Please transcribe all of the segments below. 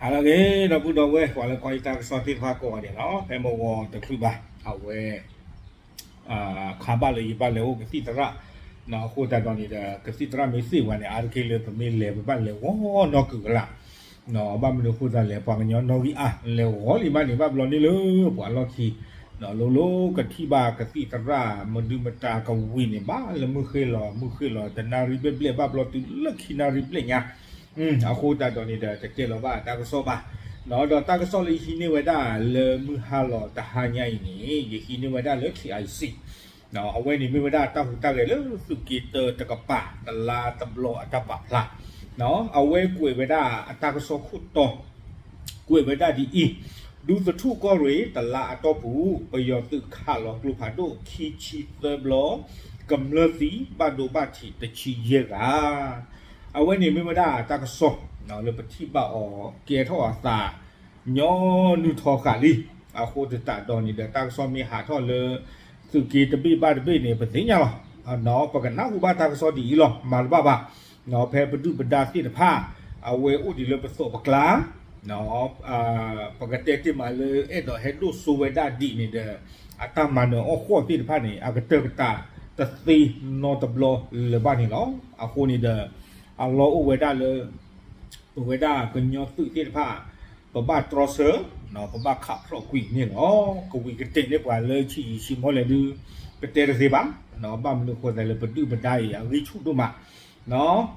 ဟါလၢအဂ့ၤ ဒီပုၢ်ဒီဝဲၢ် ပှၤလၢကွၢ်ယတၢ်ကစီၣ်သ့ၣ်တဖၣ်ကိးဂၤဒဲးလီၤ. ဖဲမုၢ်ဂီၤတချုးဘၣ် အဝဲ ခါဘၣ်လၢယဘၣ်လဲၤအိၣ်ကသံၣ်သရၣ် အဃိသတးဒီးန့ၣ်ဒီး ကသံၣ်သရၣ်မ့ၢ်သ့ၣ်ပှၤန့ၣ် အါတက့ၢ်လၢပမ့ၢ်လဲၤပဘၣ်လဲၤဂီၤနီၢ်ကုာ်ကလာ် ဘၣ်မနုၤအဃိသတးလဲၣ် ပှၤကညီနီၣ်ဂံၢ်အါ လဲၤဂီၤလံဘၣ်န့ၣ် ဘၣ်ဘျီန့ၣ်လၢပှၤလီၢ်ခံ လိၤလိၤကထံၣ်ဘၣ်ကသံၣ်သရၣ် မဒုမတၤကဝံၤန့ၣ် ဘၣ်လၢမုၢ်ဃ့ၢ်လီၤ မုၢ်ဃ့ၢ်လီၤ တနၣ်ရံၣ်ဘျဲၣ်ဘျဲၣ် ဘၣ်ဘျီတုၤလၢခံနၣ်ရံၣ်ဘျဲၣ်ညါ အဃိသတးဒီးန့ၣ်ဒီး တတဲလီၤဘၣ်တၢ်ကစီၣ်ဘၣ်. ဒီးတၢ်ကစီၣ်လၢယဟံးန့ၢ်ဝဲဒၣ်လၢမုၢ်ဟါလီၤတဟါညါအံၤန့ၣ် ယဟံးန့ၢ်ဝဲဒၣ်လၢ ခ့ၣ်အါစံၣ် အဝဲန့ၣ်မ့ၢ်ဝဲဒၣ်တၢ်ဟူးတၢ်ဂဲၤလၢသုးက့တၢတကပၤ တလါတဘျီအတၢ်ပာ်ဖျါ အဝဲကွဲးဝဲဒၣ်အတၢ်ကစီၣ်ခိၣ်တီ ကွဲးဝဲဒၣ်ဒ်အံၤ, ဒူသထူၣ်ကီၢ်ရ့ၣ်တလါအတီၢ်ပူၤ ပယီၤသုးခးလီၤကျိဖးဒိၣ်ခံဆံသၢဘျီ, ကမျၢၢ်သံဘၣ်ဒိဘၣ်ထံးတဆံယဲၢ်ဂၤ အဝဲန့ၣ်မ့ၢ်ဝဲဒၣ်တၢ်ကစီၣ် လၢပထံၣ်ဘၣ်အီၤကဲထီၣ်အသး ညီနုၢ်ထီဃာ်လံ. အဃိသတးဒီးန့ၣ်ဒီး တၢ်ကစီၣ်မ့ၢ်ဟးထီၣ်လၢ သုးက့တဘ့ၣ်ဘၣ်တဘ့ၣ်န့ၣ် ပသ့ၣ်ညါလီၤ. ပကနၢ်ဟူဘၣ်တၢ်ကစီၣ်ဒ်အံၤလီၤ. မၤတဘၣ်ဘၣ်. ဖဲပဒုၣ်ပဒါသ့ၣ်တဖၣ် အဝဲအိၣ်ဒံးလၢပသိးပကျါ ပကတဲတ့ၢ်မးလၢအဲၣ်ဒိးဟဲဒိၣ်စိဝဲဒၣ်ဒ်န့ၣ်ဒီး အတၢ်မၤနၢၤအီၣ်ဃီၣ်သ့ၣ်တဖၣ်န့ၣ် အကတၢၢ်ကတၢၢ်တသ့နီတဘျီလၢၤဘၣ်န့ၣ်လီၤ. အဃိန့ၣ်ဒီး အလီၢ်အိၣ်ဝဲဒၣ်လၢ ပဝဲဒၣ်ကညီသုးသ့ၣ်တဖၣ် ပဘၣ်တြီဆၢ ပဘၣ်ခးဖျိးကွံာ်န့ၣ်လီၤ. ကဝံၤကတဲာ်န့ၢ်ပှၤလၢဆံးယံာ်ဆံးမီၢ်လဲၣ်ဒု ပတဲတသ့ဘၣ်. ဘၣ်မနုၤအဃိသတးလဲၣ် ပဒုၣ်ပဒါအံၤအဂံၢ်ဆူၣ်ဒိၣ်မး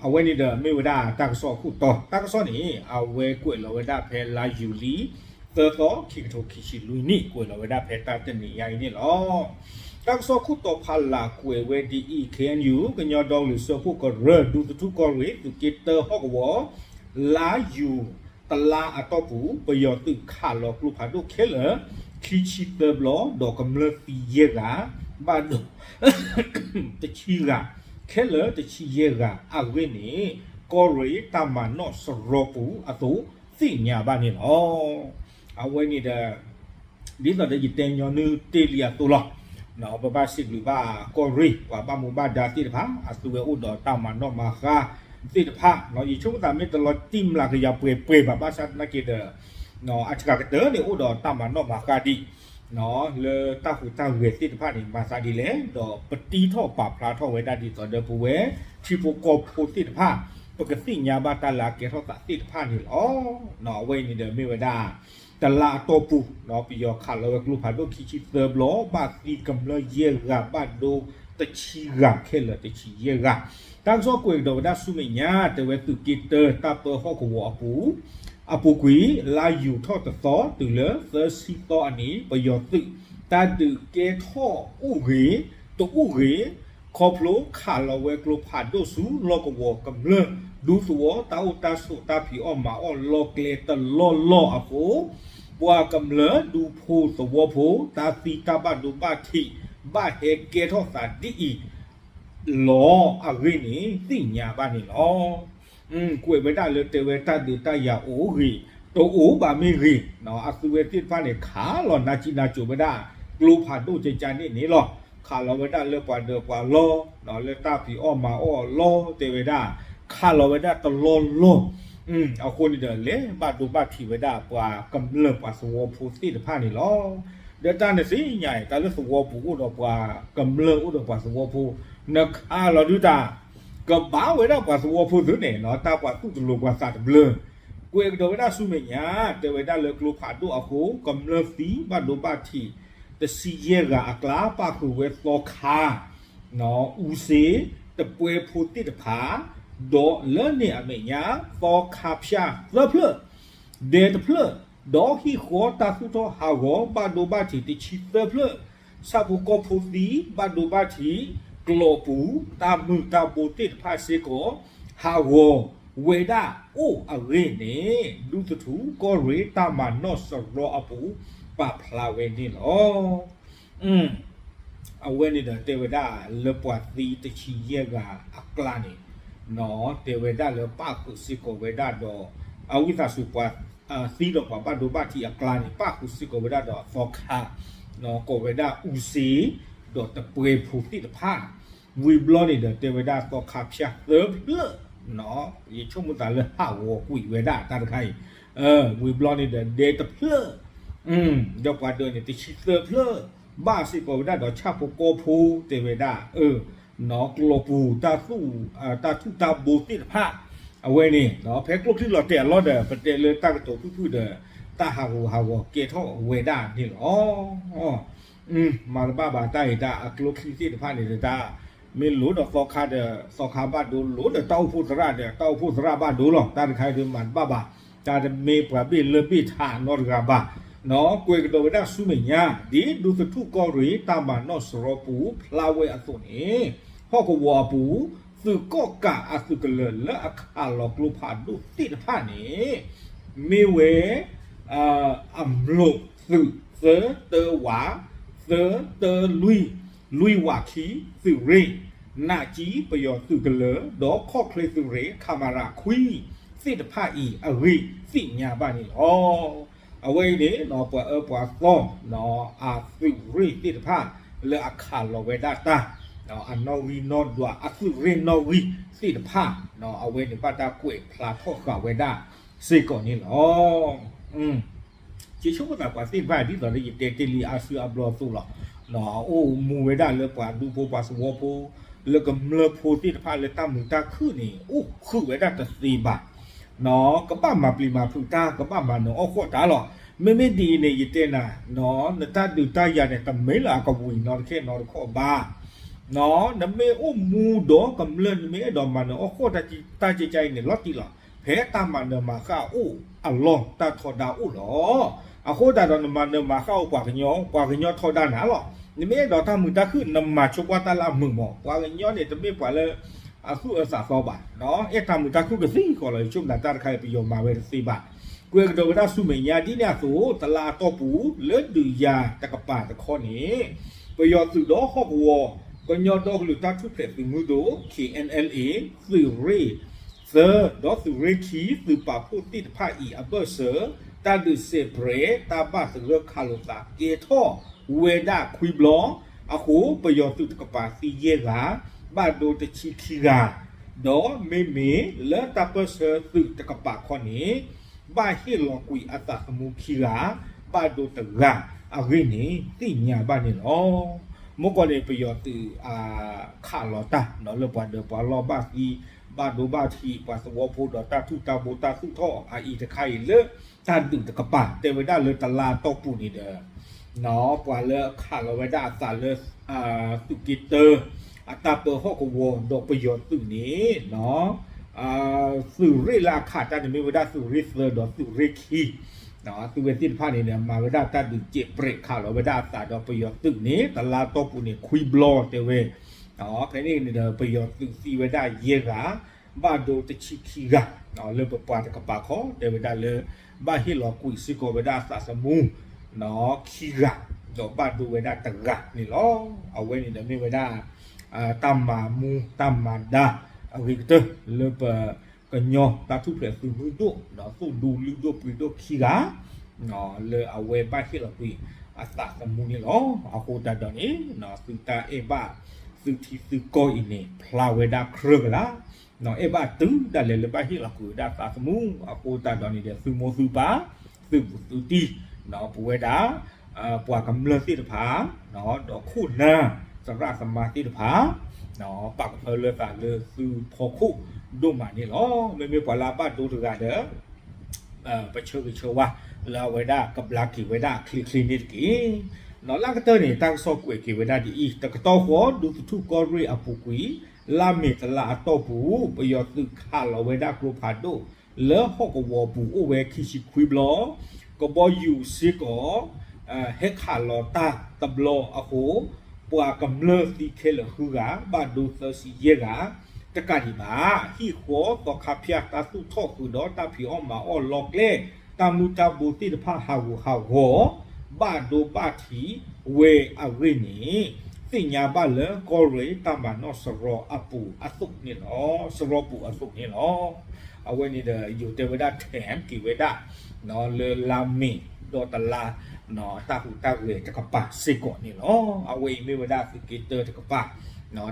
အဝဲန့ၣ်ဒီးမ့ၢ်ဝဲဒၣ်တၢ်ကစီၣ်အခိၣ်တီ, တၢ်ကစီၣ်န့ၣ် အဝဲကွဲးလီၤဝဲဒၣ်ဖဲလါယူၤလံ သၢသီ ခံကထိခံဆံလွံၢ်နံၣ် ကွဲးလီၤဝဲဒၣ်ဖဲတၢ်တနံၤညါအံၤန့ၣ်လီၤ. တၢ်ကစီၣ်ခိၣ်တီဖးလၢ်ကွဲးဝဲဒ်အံၤ, ခ့ၣ်အဲၣ်ယူၣ် ကညီဒီကလုာ်စၢဖှိၣ်ကရၢ ဒူသထူၣ်ကီၢ်ရ့ၣ် သုးက့တၢဟီၣ်ကဝီၤ လါယူၤတလါအတီၢ်ပူၤ ပယီၤသုးခးလီၤကျိဖးဒိၣ်ခဲလၢာ် ခံဆံသၢဘျီ ဒီးကမျၢၢ်သံယဲၢ်ဂၤ ဘၣ်ဒိ တဆံဂၤ ခဲလၢာ်တဆံယဲၢ်ဂၤအဂ့ၢ်န့ၣ် ကီၢ်ရ့ၣ်တၢ်မၤနီၣ်စရီပူၤအသိးသ့ၣ်ညါဘၣ်န့ၣ်လီၤ. အဝဲန့ၣ်ဒီး ဒ်သိးဒီးယတဲညီနုၢ်တ့ၢ်လံအသိးလီၤ. ပဘၣ်စံးဘျုးဘၣ်ကီၢ်ရ့ၣ် ပှၤဘၣ်မူဘၣ်ဒါသ့ၣ်တဖၣ် အသုဝဲအိၣ်ဒီးတၢ်မၤနီၣ်မၤဃါသ့ၣ်တဖၣ် ယဆိကမိၣ်သးမ့ၢ်တလီၤတံၢ်မျးကယၤပှဲၤပှဲၤဘၣ် ဘၣ်ဆၣ်သနာ်က့ဒီး အတဂၤကတၢၢ်န့ၣ်အိၣ်ဒီးတၢ်မၤနီၣ်မၤဃါဒံး လၢတၢ်ဟူးတၢ်ဂဲၤသ့ၣ်တဖၣ်န့ၣ် မၤသးဒ်လဲၣ် ဒီးပတံထီၣ်ပာ်ဖျါထီၣ်ဝဲဒၣ်ဒ်သိးဒီးပဝဲ ထံဖိကီၢ်ဖိသ့ၣ်တဖၣ် ပကသ့ၣ်ညါဘၣ်တၢ်လၢအကဲထီၣ်သးသ့ၣ်တဖၣ်န့ၣ်လီၤ. အဝဲအံၤန့ၣ်ဒီးမ့ၢ်ဝဲဒၣ် တလါအတီၢ်ပူၤ ပယီၤခးလီၤဝဲကျိဖးဒိၣ်ခံဆံသၢဘျီ ဘၣ်သံကမျၢၢ်ယဲၢ်ဂၤ ဘၣ်ဒိတဆံဂၤ ခဲလၢာ်တဆံယဲၢ်ဂၤ တၢ်ကစီၣ်ကွဲးကဒီးဝဲဒၣ်ဆူမဲာ်ညါ တဲဝဲသုးက့တၢ တၢ်ပၢဟီၣ်ကဝီၤအပူၤ အပူၤကွံာ် လါယူၤထီၣ်တသီ တုၤလၢသၢဆံသီအနံၤ ပယီၤသုး တၢ်ဒုးကဲထီၣ်အိၣ်ဂ့ၤ တအိၣ်ဂ့ၤ ခီဖျိခးလီၤဝဲကျိဖးဒိၣ်ဆူလီၢ်ကဝီၤကမျၢၢ် ဒူသဝီ တၢ်အိၣ်တၢ်ဆိး တၢ်ဖံးအီၣ်မၤအီၣ်လီၢ်ကျဲတလီၢ်လီၢ်အဃိ ပှၤကမျၢၢ်ဒူဖိသဝီဖိ တၢ်သံတၢ်ဘၣ်ဒိဘၣ်ထံး ဘၣ်ဟဲကဲထီၣ်သးဒ်အံၤ လီၤအဂ့ၢ်န့ၣ် သ့ၣ်ညါဘၣ်န့ၣ်လီၤ. ကွဲးဝဲဒၣ်လၢတဲဝဲတၢ်ဒုးတၢ်ယၤအိၣ်ဂ့ၤ တအိၣ်ဘၣ်မ့ၢ်ဂ့ၤ အသုဝဲသ့ၣ်တဖၣ်န့ၣ် ခးလီၤနါစံနါစိၤဝဲဒၣ် ကျိဖးဒိၣ်ကကန့ၣ်န့ၣ်လီၤ. ခးလီၤဝဲဒၣ်လၢပှၤဒၢးပှၤလီၢ် လၢတၢ်ဖံးအီၣ်မၤအီၣ်အလီၢ် တဲဝဲဒၣ် ခးလီၤဝဲဒၣ်တလီၢ်လီၢ် အဃိန့ၣ်ဒီး လဲၤဘၣ်ဒိဘၣ်ထံးဝဲဒၣ်ပှၤကမျၢၢ်ပှၤသဝီဖိသ့ၣ်တဖၣ်န့ၣ်လီၤ. ဒီးတၢ်နသ့ၣ်ညါအံၤ တၢ်လၢသဝီပူၤအိၣ်ဒီးပှၤကမျၢၢ်အိၣ်ဒီးပှၤသဝီဖိ နခးလီၤဒုတၢ် ကဘၣ်ဝဲဒၣ်ပှၤသဝီဖိသုန့ၣ် တၢ်ပှၤသူၣ်တလိၤပှၤသးတဘျၢ ကွဲးကဒီးဝဲဒၣ်ဆူမဲာ်ညါ တဲဝဲဒၣ်လၢကျိဖးဒိၣ်အဃိ ကမျၢၢ်သံဘၣ်ဒိဘၣ်ထံး တဆံယဲၢ်ဂၤအကျါ ပၣ်ဃုာ်ဝဲသီခါ အူစ့ တပှဲၤဖိသ့ၣ်တဖၣ် ဒီးလၢန့ၣ်အမဲာ်ညါ သီခါဖၠၣ်သၢဖျၢၣ် ဒဲတဖျၢၣ် ဒီးဟံၣ်ဃီတၢ်သူၣ်ထီၣ်ဟးဂီၤ ဘၣ်ဒိဘၣ်ထံးတဆံသၢဖျၢၣ် ဆၣ်ဖိကီၢ်ဖိသံ ဘၣ်ဒိဘၣ်ထံး ကျိာ်ပူၤ တၢ်မုၢ်တၢ်ဘိသ့ၣ်တဖၣ်စ့ၢ်ကီး ဟးဂီၤဝဲဒၣ်အိၣ်အဂ့ၢ်န့ၣ် ဒူသထူကီၢ်ရ့ၣ်တၢ်မၤနီၣ်စရီအပူၤ ပာ်ဖျါဝဲန့ၣ်လီၤ. အဝဲန့ၣ်ဒီးတဲဝဲဒၣ်လၢပှၤသံတဆံယဲၢ်ဂၤအကျါန့ၣ် တဲဝဲဒၣ်လၢပၣ်ဃုာ်စ့ၢ်ကီးဝဲဒၣ်ဒီး အဝံသးစူၤပှၤသံဒီးပှၤဘၣ်ဒိဘၣ်ထံးအကျါန့ၣ် ပၣ်ဃုာ်စ့ၢ်ကီးဝဲဒၣ်ဒီးအသီခါ ကိးဝဲဒၣ်အူစ့ ဒီးတပှဲၤဖိသ့ၣ်တဖၣ် ဝံၤဘျီန့ၣ်ဒီးတဲဝဲဒၣ်သီခါဖၠၣ်သၢဖျၢၣ် ယဆိကမိၣ်သးလၢဟးဂီၤကွံာ်ဝဲဒၣ်တၢ်တခါအံၤ ဝံၤဘျီန့ၣ်ဒီးဒဲတဖျၢၣ်, ဒီးပှၤဒၢးန့ၣ် တဆံသၢဖျၢၣ်, ဘၣ်စ့ၢ်ကီးဝဲဒၣ်ဒီးဆၣ်ဖိကီၢ်ဖိတဲဝဲဒၣ်, နီၢ်ကျီပူၤ တၢ်သူၣ်, တၢ်ထူၣ်တၢ်ဘိသ့ၣ်တဖၣ်, အဝဲန့ၣ် ဖဲကျိချံလီၤတဲာ်အလီၢ်ဒီး ပတဲလၢတၢ်ကတိၤဖုၣ်ဖုၣ်ဒီး တၢ်ဟးဂူာ်ဟးဂီၤကဲထီၣ်ဝဲဒၣ်န့ၣ်လီၤ. မၤတဘၣ်ဘၣ်တၢ်အံၤ တၢ်အကျိချံသ့ၣ်တဖၣ်န့ၣ်ဒီး တၢ်မ့ၢ်လိၣ်ဒီးသီခါဒီး သီခါဘၣ်ဒိ, လိၣ်ဒီးတၢ်အိၣ်ဖှိၣ်သရၣ်ဒီး တၢ်အိၣ်ဖှိၣ်သရၣ်ဘၣ်ဒိလီၤ. တၢ်တခါအံၤဒီးမၤတဘၣ်ဘၣ်, တၢ်တမ့ၢ်ပှၤဘ့ၣ်လၢဘ့ၣ်ထးနီတဂၤဘၣ်. နီၢ်ကွဲးကဒီးဝဲဒၣ်ဆူမဲာ်ညါ ဒ်ဒူသထူၣ်ကီၢ်ရ့ၣ်တၢ်မၤနီၣ်စရီပူၤဖျါဝဲအသိးန့ၣ်, ဟီၣ်ကဝီၤအပူၤ သုးကီၣ်ကးအသုးကလၢၤလၢအခးလီၤကျိဖးဒိၣ်သ့ၣ်တဖၣ်န့ၣ် မ့ၢ်ဝဲ အမျိာ်သုး သၢတၢဝး, သၢတၢလွံၢ်, လွံၢ်ဝးခံ သုးရ့ၣ်, နးကၠံပယီၤသုးကလၢၤ ဒီးခီၣ်ချ့သုးရ့ၣ် ခမရ ခွံ သ့ၣ်တဖၣ်အံၤအဂ့ၢ်သ့ၣ်ညါဘၣ်န့ၣ်လီၤ. အဝဲအံၤန့ၣ် ပှၤအၢပှၤသီ အသုးရ့ၣ်သ့ၣ်တဖၣ် လၢအခးလီၤဝဲဒၣ်တၢ် အနီၣ်ဂံၢ်နီၣ်ဒွး အသုးရ့ၣ်နီၣ်ဂံၢ်သ့ၣ်တဖၣ် အဝဲန့ၣ်ဘၣ်တၢ်ကွဲးဖျါထီၣ်ဃာ်ဝဲဒၣ်စ့ၢ်ကီးန့ၣ်လီၤ. က့ၤဆိကမိၣ်သးပှၤသ့ၣ်တဖၣ် ဒ်သိးလၢယတဲတ့ၢ်လံအါစုအါဘျီအသိးလီၤ. အိၣ်မူဝဲဒၣ်လၢပှၤဒူဖိပှၤသဝီဖိ လၢကမျၢၢ်ဖိသ့ၣ်တဖၣ်လၢတၢ်မုာ်တၢ်ခုၣ်န့ၣ် အိၣ်ဃုာ်ဝဲဒၣ်တသ့ဘၣ်. ကဘၣ်မၤပျံၤမၤဖုးတၢ် ကဘၣ်မၤနၢၤအီၣ်ဃီၣ်တၢ်လီၤ. မ့မ့ၢ်ဒ်အံၤန့ၣ် ယတဲနၤ နတၢ်ဒုးတၢ်ယၤန့ၣ် တမ့ၢ်လၢအကဝံၤနီတခဲနီတခီၣ်ဘၣ်. နမ့ၢ်အိၣ်မူဒီးကမျၢၢ် နမ့ၢ်အဲၣ်ဒိးမၤနၢၤအီၣ်ဃီၣ်တၢ်ကံကံအံၤန့ၣ် လီၤတံၢ်လီၤ. ဖဲတၢ်မၤနၢၤမၤဃၣ်အိၣ်အလီၢ် တၢ်ထီဒါအိၣ်လီၤ. အဃိသတးဒီး နမၤနၢၤမၤဃၣ်အိၣ်ပှၤကညီ ပှၤကညီထီဒါနၤလီၤ. နမ့ၢ်အဲၣ်ဒိးတၢ်မုာ်တၢ်ခုၣ် နမၤဆိပှၢ်တၢ်လၢအမုာ်မး. ပှၤကညီန့ၣ် တမ့ၢ်ပှၤလၢအသူၣ်အၢသးသီဘၣ်. အဲၣ်တၢ်မုာ်တၢ်ခုၣ်ကသံၣ်ဃီလီၤ. ယဆိကမိၣ်တၢ်တခါအံၤ ပယီၤမၤဝဲတသ့ဘၣ်. ကွဲးကဒီးဝဲဒၣ်ဆူမဲာ်ညါဒ်န့ၣ်အသိး တလါအတီၢ်ပူၤ လၢဒုးယၤတကပၤတခီန့ၣ် ပယီၤသုးဒီးဟီၣ်ကဝီၤ ကညီဒီကလုာ်တၢ်ထူၣ်ဖျဲးသုးမုၢ်ဒိၣ် ခ့ၣ်အဲၣ်အဲၣ်လ်အ့ သုးရ့ၣ်သၢ ဒီးသုးရ့ၣ်ခံ သုးပာ်ဖှိၣ်သ့ၣ်တဖၣ်အံၤအဘၢၣ်စၢၤ တၢ်ဒုးစဲးပြဲး တၢ်ဘၣ်သဂၢၢ်ခးလိာ်သးကဲထီၣ်ဝဲဒၣ်ခွံဘျီ, အဃိ ပယီၤသုးတကပၤသံယဲၢ်ဂၤ, ဘၣ်ဒိတဆံခံဂၤ, ဒီးမ့မ့ၢ်လၢတၢ်ပၢၢ်ဆၢသုးတကပၤခီန့ၣ် ဘၣ်ဟ့ၣ်လီၤကွံာ်အသးသမူခံဂၤ, ဘၣ်ဒိတဂၤအဂ့ၢ်န့ၣ် သ့ၣ်ညါဘၣ်န့ၣ်လီၤ. မ့ၢ်ကီးန့ၣ် ပယီၤသုး ခးလီၤတၢ် လၢပှၤဒၢးပှၤလီၢ်ဘၣ်သံ ဘၣ်ဒိဘၣ်ထံး ပှၤသဝီဖိဒီးတၢ်ထူၣ်တၢ်ဘိတၢ်သူၣ်ထီၣ်အအံၤတခါအံၤလၢ တၢ်ဒုးတကပၤ တဲဝဲဒၣ်လၢတလါအတီၢ်ပူၤန့ၣ်ဒီး ပှၤလၢခးလီၤဝဲဒၣ်အသးလၢ သုးက့တၢ အတၢ်ပၢဟီၣ်ကဝီၤဒီးပယီၤသုးန့ၣ် သုးရ့ၣ်လၢအခးတၢ်န့ၣ်မ့ၢ်ဝဲဒၣ်သုးရ့ၣ်သၢဒီးသုးရ့ၣ်ခံ သုဝဲသ့ၣ်တဖၣ်န့ၣ်ဒီး မၤဝဲဒၣ်တၢ်ဒုးစဲးပြဲးခးလီၤဝဲဒၣ်အသးဒီးပယီၤသုးန့ၣ် တလါတီၢ်ပူၤန့ၣ် ခွံဘျီတဲဝဲ, ဖဲန့ၣ်န့ၣ်ဒီး ပယီၤသုးသံဝဲဒၣ်ယဲၢ်ဂၤ, ဘၣ်ဒိတဆံခံဂၤ, လၢပပှၤတကပၤခီ တဲဝဲဒၣ်လၢ ဘၣ်ဟ့ၣ်လီၤကွံာ်စ့ၢ်ကီးဝဲဒၣ်အသးသမူ ခံဂၤ, ဒီးဘၣ်ဒိဝဲဒၣ်တဂၤန့ၣ်လီၤ. အဝဲန့ၣ်ဒီးမ့ၢ်ဝဲဒၣ် တၢ်မၤမူတၢ်မၤဒါ အဂ့ၤကတၢၢ် လၢပ ကညီတၢ်ထူၣ်ဖျဲးသုးမုၢ်ဒိၣ် ဒီးသုးဒူလုၢ်ဒိၣ်ပှ့ၤဒိၣ်ခံဂၤ လၢအဝဲဘၣ်ဟ့ၣ်လီၤကွံာ်အသးသမူန့ၣ်လီၤ. အဃိသတးဒီးန့ၣ် သုတၢ်အဲၣ်ဘၣ်သုထံသုကီၢ်အံၤန့ၣ် ဖျါဝဲဒၣ်ကြၢးကလာ်, အဲၣ်ဘၣ်တုၤဒၣ်လဲာ်လၢဘၣ်ဟ့ၣ်လီၤကွံာ်ဝဲဒၣ်သးသမူ အဃိသတးဒီးန့ၣ်ဒီး သုမိၢ်သုပၢ် သုးဘူးသုတံၢ် ပဝဲဒၣ် ပှၤကမျၢၢ်သ့ၣ်တဖၣ် ဒီးခိၣ်နၢ် သရၣ်သမါသ့ၣ်တဖၣ် ပာ်ကဖၢလၢသးလၢသုဖီခိၣ်ဒိၣ်မးန့ၣ်လီၤ. မ့မ့ၢ်ပှၤလၢအဘၣ်ဒိတဂၤဒီး ပဆၢဂ့ၤဆၢဝါ လၢအဝဲဒၣ်ကဘျါက့ၤဝဲဒၣ်အချ့ချ့န့ၣ်တက့ၢ်. လၢအကတၢၢ်န့ၣ် တၢ်ကစီၣ်ကွဲးက့ၤဝဲဒၣ်ဒ်အံၤ, တကတီၢ်ဃီ ဒူသထူၣ်ကီၢ်ရ့ၣ်အပူၤကွံာ် လါမ့ၤတလါအတီၢ်ပူၤ ပယီၤသုးခးလီၤဝဲဒၣ်ကျိဖးဒိၣ် လၢဟီၣ်ကဝီၤပူၤအိၣ်ဝဲခံဆံခွံဘျီ, ကဘီယူၤစ့ၢ်ကီး ဟဲခးလီၤတၢ်တဘျီအဃိ ပှၤကမျၢၢ်သံခဲလၢာ်ဃုဂၤ ဘၣ်ဒိသၢဆံယဲၢ်ဂၤ, တကးဒံးဘၣ် ဟံၣ်ဃီသီခါဖၠၣ် တၢ်သူၣ်ထီၣ်ဃုာ်ဒီးတၢ်ဖံးအီၣ်မၤအီၣ်လီကျဲ တၢ်မုၢ်တၢ်ဘိသ့ၣ်တဖၣ်ဟးဂူာ်ဟးဂီၤ ဘၣ်ဒိဘၣ်ထံးဝဲအဂ့ၢ်န့ၣ် သ့ၣ်ညါဘၣ်လၢကီၢ်ရ့ၣ်တၢ်မၤနီၣ်စရီအပူၤအသိးန့ၣ်လီၤ. စရီပူၤအသိးန့ၣ်လီၤ. အဝဲန့ၣ်ဒီး ယိၤတဲဝဲဒၣ် ထဲး က့ၤဝဲဒၣ် လၢလါမ့ၤဒီးတလါ တၢ်ဟူးတၢ်ဂဲၤတကပၤစ့ၢ်ကီးန့ၣ်လီၤ. အဝဲအံၤမ့ၢ်ဝဲဒၣ်သုးက့တၢတကပၤ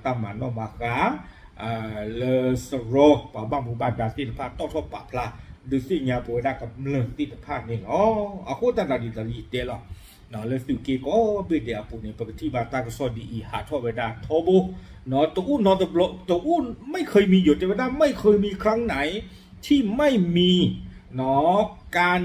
တၢ်မၤနီၣ်မၤဃါ လၢစရီပှၤဘၣ်မူဘၣ်ဒါသ့ၣ်တဖၣ်တီၣ်ထီၣ်ပာ်ဖျါ ဒုးသ့ၣ်ညါပဝဲဒၣ်ကမျၢၢ်သ့ၣ်တဖၣ်န့ၣ်လီၤ. အဃိသတးဒီးဒ်သိးယတဲလီၤ, လၢသုးက့ကိးဘ့ၣ်ဒဲးအပူၤန့ၣ် ပကထံၣ်ဘၣ်တၢ်ကစီၣ်ဒ်အံၤ ဟးထီၣ်ဝဲဒၣ်ထီဘိ, တအိၣ်နီတဘျီ, တအိၣ် ไม่เคยมี ယတဲဝဲဒၣ် ไม่เคยมีครั้งไหน ที่ไม่มี การ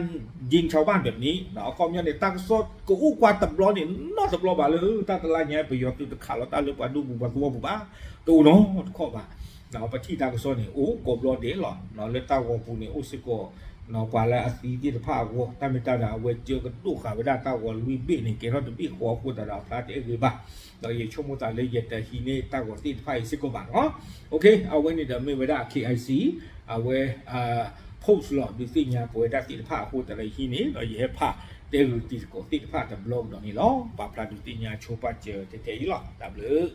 ยิงชาวบ้านแบบนี้ အခီပညီန့ၣ် တၢ်ကစီၣ်ကအိၣ်ကွၢ်တဘျီန့ၣ် နီတဘျီဘၣ်လၢတၢ်တလါညါ ပယီၤသုးတခးလီၤတၢ်လၢပှၤဒူပူၤပှၤသဝီပူၤဘၣ်, တအိၣ်နီတခီၣ်ဘၣ်. ပထံၣ်တၢ်ကစီၣ်န့ၣ် အိၣ်ကိးဘျီဒဲးလီၤ. လၢတၢ်ဂီၤပူၤန့ၣ် အိၣ်စ့ၢ်ကီး ပှၤလၢအသံသ့ၣ်တဖၣ်အဂီၢ် တၢ်မ့ၢ်တၢ်ဒၣ် အဝဲကၢကဒိၣ်ဃာ်ဝဲဒၣ်တၢ်ဂီၤလွံၢ်ဘ့ၣ်န့ၣ် ကဲထီၣ်တဘ့ၣ်ဃီအဃိသတးဒီး အဖျါတအဲၣ်ဂ့ၤဘၣ်. ဒီးယဆိကမိၣ်သးလၢယတဟံးန့ၢ်တၢ်ဂီၤသ့ၣ်တဖၣ်အံၤစ့ၢ်ကီးဘၣ်နီၤ. အဝဲန့ၣ်ဒီးမ့ၢ်ဝဲဒၣ် KIC အဝဲ post လီၤ ဒုးသ့ၣ်ညါပဝဲဒၣ်သ့ၣ်တဖၣ်အဃိသတးဒီးဟံးန့ၢ် ဒီးယဟဲဖးတဲဂုာ်တံၤသကိးသ့ၣ်တဖၣ် တဘျီကဒီးန့ၣ်လီၤ. ပာ်ဖျါဒုးသ့ၣ်ညါဆိပာ်စၢၤထဲထဲအံၤလီၤ. တၢ်ဘျုး